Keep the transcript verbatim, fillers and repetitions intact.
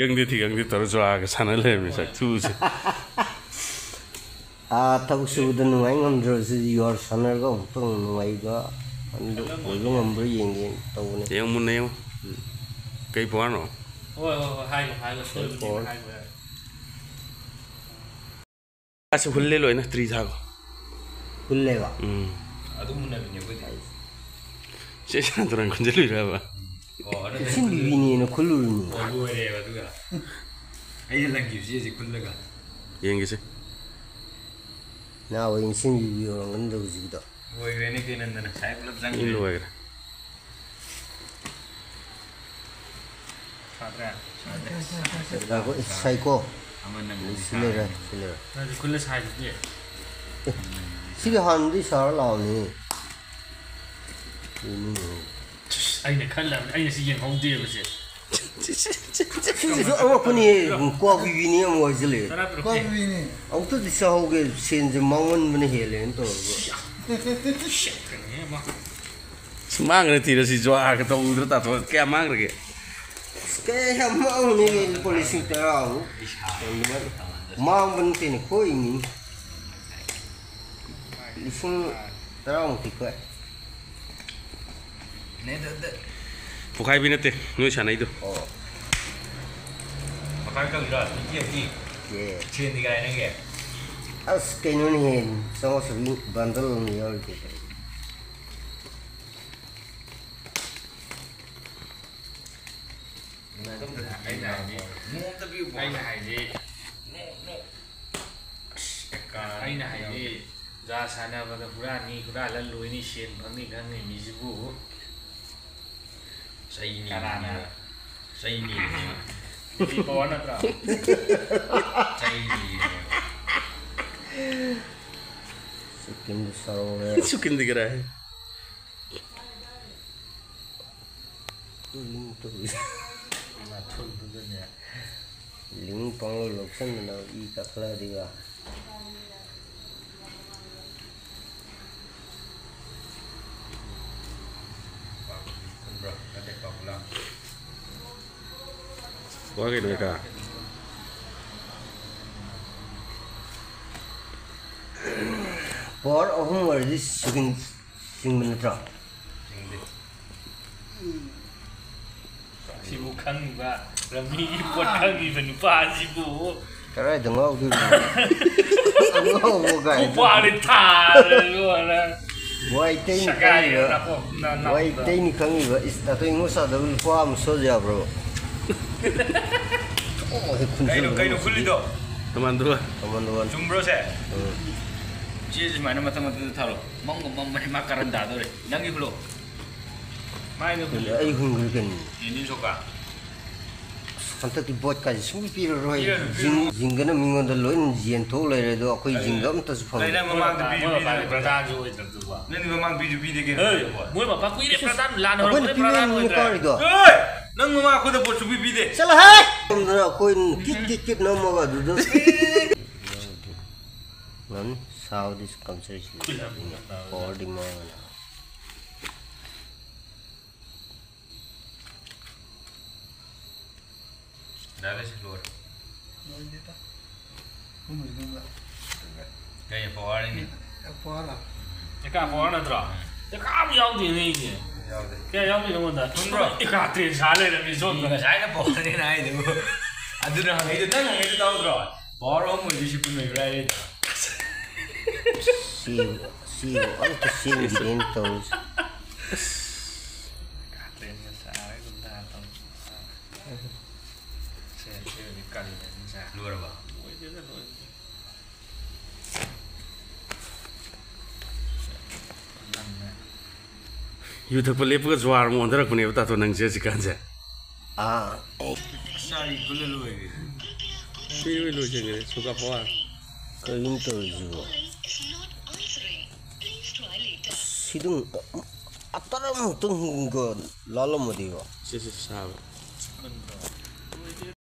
ꯈꯪꯗꯦ ꯊꯤ ꯈꯪꯗꯦ ꯇꯧꯔ ꯖꯨꯋꯥꯒ ꯁꯥꯟꯅ ꯂꯩꯔꯝꯃꯤ ꯁꯛꯊꯨꯁꯦ꯫ ꯑꯥ, ꯊꯕꯛ ꯁꯨꯕꯗ ꯅꯨꯡꯉꯥꯏ ꯉꯝꯗ꯭ꯔꯁꯨ ꯌꯨꯍꯥꯔ ꯁꯥꯟꯅꯔꯒ ꯑꯃꯨꯛꯇꯪ ꯅꯨꯡꯉꯥꯏꯕ ꯑꯗꯨ ꯑꯣꯏꯕ ꯉꯝꯕ꯭ꯔꯥ ꯌꯦꯡꯒꯦꯅ ꯇꯧꯕꯅꯦ꯫ ꯌꯦꯡꯉꯨ ꯃꯨꯟꯅ ꯌꯦꯡꯉꯨ꯫ ꯀꯩ ꯄꯋꯥꯔꯅꯣ? ꯍꯣꯏ ꯍꯣꯏ ꯍꯣꯏ, ꯍꯥꯏꯈꯣ ꯍꯥꯏꯈꯣ, ꯁꯣꯏꯕꯅꯦꯅ ꯄꯋꯥꯔ꯫ ꯍꯥꯏꯈꯣ ꯌꯥꯔꯦ꯫ ꯑꯁ ꯍꯨꯜꯂꯦ ꯂꯣꯏꯅ ꯇ꯭ꯔꯤ ꯊꯥꯈꯣ꯫ ꯍꯨꯜꯂꯦꯕ꯫ ꯎꯝ꯫ ꯑꯗꯨꯝ ꯃꯨꯟꯅꯕꯤꯅꯦ ꯑꯩꯈꯣꯏꯗꯤ꯫ ꯆꯦ ꯆꯥꯟꯗꯨꯔꯥꯟ ꯈꯨꯟꯖꯜꯂꯨꯏꯔꯕ? ꯑꯣ ꯑꯗꯨ ꯏꯁꯤꯡ ꯄꯤꯕꯤꯅꯦꯅ ꯈꯨꯜꯂꯨꯔꯤꯅꯤ꯫ ꯑꯣ ꯂꯣꯏꯔꯦꯕ ꯑꯗꯨꯒ꯫ ꯑꯩꯅ ꯂꯪꯈꯤꯕꯁꯤ ꯍꯧꯖꯤꯛ ꯈꯨꯜꯂꯒ꯫ ꯌꯦꯡꯒꯦꯁꯦ꯫ ꯅꯍꯥꯟꯋꯥꯏ ꯏꯁꯤꯡ ꯄꯤꯕꯤ ꯑꯣꯏꯔꯝꯒꯅꯤꯗ ꯍꯧꯖꯤꯛꯀꯤꯗꯣ꯫ ꯂꯣꯏꯈ꯭ꯔꯦꯅꯦ ꯀꯦꯅꯟꯗꯅ ꯉꯁꯥꯏ ꯄꯨꯂꯞ ꯃꯤ ꯆꯪꯈ꯭ꯔꯦ꯫ ꯂꯣꯏꯈ꯭ꯔꯦ꯫ ꯁꯥꯗ꯭ꯔꯦ꯫ ꯉꯥꯏꯈꯣ, ꯁꯥꯏꯀꯣ꯫ ꯑꯃ ꯅꯪ ꯁꯤ ꯂꯩꯔꯦ, ꯁꯤ ꯂꯩꯔꯦ꯫ ꯅꯪꯁꯨ ꯈꯨꯜꯂ ꯁꯥꯏꯗꯨꯗꯤ꯫ ꯁꯤꯗꯤ ꯍꯥꯟꯅꯗꯤ ꯁꯥꯔ ꯂꯥꯛꯑꯕꯅꯤ꯫ ꯀꯩꯅꯣ꯫ ꯑꯩꯅ ꯈꯜꯂꯕꯅꯤ, ꯑꯩꯅ ꯁꯤ ꯌꯦꯡꯍꯧꯗꯦꯕꯁꯦ꯫ ꯁꯤꯁꯨ ꯑꯉꯛꯄꯅꯤ, ꯀ꯭ꯋꯥ ꯄꯤꯕꯤꯅꯤ ꯑꯃꯨꯛ ꯍꯥꯏꯖꯤꯜꯂꯦ꯫ ꯇꯔꯥ ꯇꯔꯨꯛꯀꯤ꯫ ꯑꯃꯨꯛꯇꯗꯤ ꯆꯥꯍꯧꯒꯦ, ꯁꯦꯟꯁꯦ ꯃꯥꯡꯃꯟꯕꯅ ꯍꯦꯜꯂꯦꯅ ꯇꯧꯔꯒ꯫ ꯁꯦꯠꯀꯅꯤ ꯑꯃ꯫ ꯑꯁ, ꯃꯥꯡꯈ꯭ꯔꯦ ꯊꯤꯔ ꯁꯤ ꯖꯨꯋꯥꯒ ꯇꯧꯗ꯭ꯔ ꯇꯥꯊꯣꯛ ꯀꯌꯥ ꯃꯥꯡꯈ꯭ꯔꯒꯦ? ꯑꯁ, ꯀꯌꯥ ꯌꯥꯝ ꯃꯥꯡꯕꯅꯤ, ꯂꯨꯄꯥ ꯂꯤꯁꯤꯡ ꯇꯔꯥꯃꯨꯛ꯫ ꯃꯥꯡꯕ ꯅꯠꯇꯦꯅꯦ, ꯈꯣꯏꯅꯤ꯫ ꯂꯤꯁꯤꯡ ꯇꯔꯥꯃꯨꯛꯇꯤ ꯈꯣꯏ꯫ ꯄꯣꯛꯈꯥꯏꯕꯤ ꯅꯠꯇꯦ ꯅꯣꯏ ꯁꯥꯟꯅꯩꯗꯣ꯫ ꯑꯣ꯫ ꯃꯈꯥꯏ ꯇꯧꯗ꯭ꯔꯣ? Twenty eighty. ꯑꯦ꯫ ꯁꯦꯟꯗꯤ ꯀꯥꯏ ꯅꯪꯒꯤ? ꯑꯁ, ꯀꯩꯅꯣꯅꯦꯍꯦ, ꯆꯥꯝꯃꯉꯥ ꯆꯥꯝꯃꯔꯤ ꯕꯟꯗꯜ ꯑꯃ ꯌꯥꯎꯔꯤ ꯀꯩꯅꯣ꯫ ꯑꯩꯅ ꯍꯥꯏꯗꯤ, ꯅꯣꯡ ꯑꯝꯇ ꯄꯤꯌꯨꯀꯣ꯫ ꯑꯩꯅ ꯍꯥꯏꯗꯤ, ꯅꯣꯡ, ꯅꯣꯡ꯫ ꯑꯁ, ꯑꯦꯀꯥꯎꯟ ꯑꯩꯅ ꯍꯥꯏꯗꯤ, ꯖꯥ ꯁꯥꯟꯅꯕꯗ ꯍꯨꯔꯥꯟꯅꯤ, ꯍꯨꯔꯥꯜꯂ ꯂꯣꯏꯅꯤ, ꯁꯦꯟ ꯐꯪꯅꯤ ꯈꯪꯉꯤ ꯃꯤꯁꯤꯕꯨ꯫ ꯆꯩꯅꯤ꯫ ꯀꯅꯥꯅ? ꯆꯩꯅꯤ꯫ ꯃꯤꯗꯤ ꯄꯋꯥꯔ ꯅꯠꯇ꯭ꯔꯥ? ꯆꯩꯅꯤ꯫ ꯁꯤꯛꯀꯤꯝꯗ ꯁꯥꯎꯔꯦ꯫ ꯁꯨꯀꯤꯟꯗꯤ ꯀꯔꯥꯏ? ꯂꯤꯡ ꯇꯧꯔꯤ꯫ ꯅꯥꯊꯨꯟꯗꯨꯗꯅꯦ꯫ Link ꯄꯪꯂꯧ ꯂꯧꯁꯟꯗꯅ E ꯀꯥꯈꯠꯂꯛꯑꯗꯤꯒ꯫ ꯈꯪꯕ꯭ꯔꯥ? ꯅꯠꯇꯦ, ꯄꯥꯎꯈꯨꯂꯥ꯫ ꯋꯥ ꯀꯩꯅꯣ ꯀꯥ? ꯄꯋꯥꯔ ꯑꯍꯨꯝ ꯑꯣꯏꯔꯗꯤ ꯁꯤꯒꯤꯟ ꯆꯤꯡꯕ ꯅꯠꯇ꯭ꯔꯣ? ꯁꯤꯕꯨ ꯈꯪꯉꯤꯕ, ꯂꯝꯕꯤꯒꯤ ꯄꯣꯠ ꯈꯪꯉꯤꯕ ꯅꯨꯄꯥꯁꯤꯕꯨ꯫ ꯀꯗꯥꯏꯗ ꯉꯥꯎꯗꯣꯏꯅꯣ? ꯑꯉꯥꯎꯕ ꯀꯥꯏꯅ꯫ ꯈꯨꯄꯥꯛꯅ ꯊꯥꯔꯒ ꯂꯣꯏꯔꯦ꯫ ꯋꯥꯏ ꯇꯩꯅꯤ ꯁꯒꯥꯏ ꯈꯪꯉꯤꯕ꯫ ꯅꯥꯀꯣꯡ ꯅ-, ꯅꯥꯀꯣꯡꯗ꯫ ꯋꯥꯏ ꯇꯩꯅꯤ ꯈꯪꯉꯤꯕ꯫ ꯏꯁ, ꯅꯥꯇꯩ ꯉꯣ ꯆꯥꯗꯕ ꯂꯨꯄꯥ ꯑꯃ ꯁꯣꯏꯖ ꯌꯥꯕ꯭ꯔꯣ? ꯑꯣ, ꯍꯦꯛ ꯈꯨꯟꯖꯤꯜꯂꯒ ꯀꯩꯅꯣ, ꯀꯩꯅꯣ ꯃꯁꯤꯗꯤ꯫ ꯈꯨꯜꯂꯤꯗꯣ? ꯀꯃꯥꯟꯗꯣ꯫ ꯀꯃꯥꯟꯗꯣ꯫ ꯆꯨꯝꯕ꯭ꯔꯣ ꯁꯦ? ꯎꯝ꯫ ꯆꯦꯁꯦ ꯁꯨꯃꯥꯏꯅ ꯃꯊꯪ ꯃꯊꯪꯗ ꯊꯥꯔꯣ꯫ ꯃꯝꯒ ꯃꯝꯕꯅꯦ, ꯃꯥ ꯀꯔꯟ ꯇꯥꯗꯧꯔꯦ꯫ ꯅꯪꯒꯤ ꯈꯨꯜꯂꯣ꯫ ꯃꯥꯏꯗ ꯈꯨꯜꯂꯣ꯫ ꯑꯩ ꯍꯨꯟꯈ꯭ꯔꯦ ꯀꯩꯅꯣ꯫ ꯌꯦꯟꯖꯤꯟ ꯁꯣꯛꯀ꯫ ꯑꯁ, ꯍꯟꯗꯛꯇꯤ ꯚꯣꯠꯀꯥꯁꯦ ꯁꯨꯡꯄꯤ ꯄꯤꯔꯔꯣꯏ꯫ ꯄꯤꯔꯅꯨ, ꯄꯤꯔꯅꯨ꯫ ꯖꯤꯡ-, ꯖꯤꯡꯒꯅ ꯃꯤꯉꯣꯟꯗ ꯂꯣꯏꯅ ꯌꯦꯟꯊꯣꯛ ꯂꯩꯔꯦ, ꯑꯗꯣ ꯑꯩꯈꯣꯏ ꯑꯩ ꯖꯤꯡꯒ ꯑꯝꯇꯁꯨ ꯐꯪꯗꯦ꯫ ꯀꯩꯅꯣ ꯃꯃꯥꯡꯗ ꯃꯣꯏ ꯄꯤꯁꯨ ꯃꯄꯥꯒꯤ ꯄꯤꯗꯦ꯫ ꯄ꯭ꯔꯙꯥꯟꯁꯨ ꯑꯣꯏꯗꯕꯗꯨꯕꯣ꯫ ꯅꯪꯗꯤ ꯃꯃꯥꯡ ꯄꯤꯁꯨ ꯄꯤꯗꯦ ꯀꯩꯅꯣ? ꯍꯦ, ꯃꯣꯏ ꯃꯄꯥ ꯀꯨꯏꯔꯦ ꯄ꯭ꯔꯙꯥꯟ ꯂꯥꯟ ꯑꯩꯈꯣꯏꯅ ꯍꯧꯔꯛꯄꯗꯩ ꯄ꯭ꯔꯙꯥꯟ ꯄꯤꯕ ꯑꯣꯏꯗ꯭ꯔꯦ꯫ ꯀꯥꯔꯤꯗꯣ꯫ ꯍꯦ! ꯅꯪ ꯃꯃꯥꯡ ꯑꯩꯈꯣꯏꯗ ꯚꯣꯠ ꯁꯨꯡꯄꯤ ꯄꯤꯗꯦ꯫ ꯆꯠꯂꯣꯍꯦ! ꯁꯣꯝꯗꯅ ꯑꯩꯈꯣꯏ ꯀꯤꯠ ꯀꯤꯠ ꯀꯤꯠ ꯅꯝꯃꯒ ꯑꯗꯨꯗ꯫ ꯉꯝꯅꯤ, ꯁꯥꯎꯗꯤ ꯀꯝꯁꯔꯁꯤ ꯄꯋꯥꯔꯗꯤ ꯃꯥꯡꯉꯅꯤ꯫ ꯗꯥꯏꯂꯥꯏꯁꯤꯁ ꯂꯣꯏꯔꯦ꯫ ꯂꯣꯏꯗꯦꯗ꯫ ꯀꯨꯝꯕꯁꯤ ꯀꯨꯝꯕ꯫ ꯀꯩ ꯄꯋꯥꯔꯅꯤ? ꯄꯋꯥꯔ꯫ ꯑꯦꯀꯥ ꯄꯋꯥꯔ ꯅꯠꯇ꯭ꯔꯣ? ꯎꯝ꯫ ꯑꯦꯀꯥ ꯑꯃ ꯌꯥꯎꯗꯦꯅꯦ ꯑꯩꯁꯦ꯫ ꯌꯥꯎꯗꯦ꯫ ꯀꯌꯥ ꯌꯥꯎꯗꯣꯏꯅꯣ ꯑꯩꯉꯣꯟꯗ? ꯈꯪꯕ꯭ꯔꯣ? ꯑꯦꯀꯥ ꯇ꯭ꯔꯦꯟ ꯁꯥ ꯂꯩꯔꯝꯃꯤ ꯁꯣꯝꯗ꯫ ꯉꯁꯥꯏꯅ ꯄꯋꯥꯔꯅꯦꯅ ꯍꯥꯏꯗꯨꯕꯨ꯫ ꯑꯗꯨꯅ ꯍꯪꯉꯛꯏꯗꯣ, ꯅꯪ ꯍꯪꯉꯛꯏꯗꯣ ꯇꯥꯍꯧꯗ꯭ꯔꯣ? ꯄꯋꯥꯔ ꯑꯍꯨꯝ ꯑꯣꯏꯗꯣꯏꯁꯤ ꯄꯨꯟꯕꯩ ꯍꯥꯏꯔꯛꯏꯗꯣ꯫ ꯁꯤ, ꯁꯤ ꯑꯝꯇ ꯁꯦꯝꯈꯤꯒꯦꯅ ꯇꯧꯔꯤꯁꯦ꯫ ꯑꯦꯀꯥ ꯇ꯭ꯔꯦꯟꯒ ꯁꯥꯔꯒ ꯑꯗꯨꯝ ꯇꯥ ꯇꯧ꯫ ꯁꯦ, ꯁꯤ ꯍꯧꯖꯤꯛ ꯀꯥꯂꯦꯟꯗ ꯑꯗꯨꯝ ꯆꯥ꯫ ꯂꯣꯏꯔꯕ? ꯂꯣꯏꯗꯦꯗ, ꯂꯣꯏꯗꯦ꯫ ꯅꯪꯅ ꯌꯨ ꯊꯛꯄ ꯂꯦꯞꯄꯒ ꯖꯨꯋꯥꯔ ꯑꯃꯨꯛ ꯑꯣꯟꯊꯔꯛꯄꯅꯦꯕ, ꯇꯥꯇꯣ, ꯅꯪꯁꯦ ꯍꯧꯖꯤꯛꯀꯥꯟꯁꯦ꯫ ꯑꯥ, ꯑꯩ ꯆꯥꯔꯤ ꯀꯨꯜꯂ ꯂꯣꯏꯔꯦ꯫ ꯁꯤ ꯂꯣꯏ ꯂꯣꯏꯁꯤꯟꯈ꯭ꯔꯦ, ꯁꯨꯒꯥ ꯄꯋꯥꯔ꯫ ꯀꯔꯤꯅꯣ ꯇꯧꯔꯤꯁꯤꯕꯣ? ꯁꯤꯗꯨꯝ ꯑꯇꯔꯪ ꯑꯃꯨꯛꯇꯪꯒ ꯂꯥꯜꯂꯝꯃꯗꯤꯕ꯫ ꯁꯤ, ꯁꯤ ꯁꯥꯕ꯫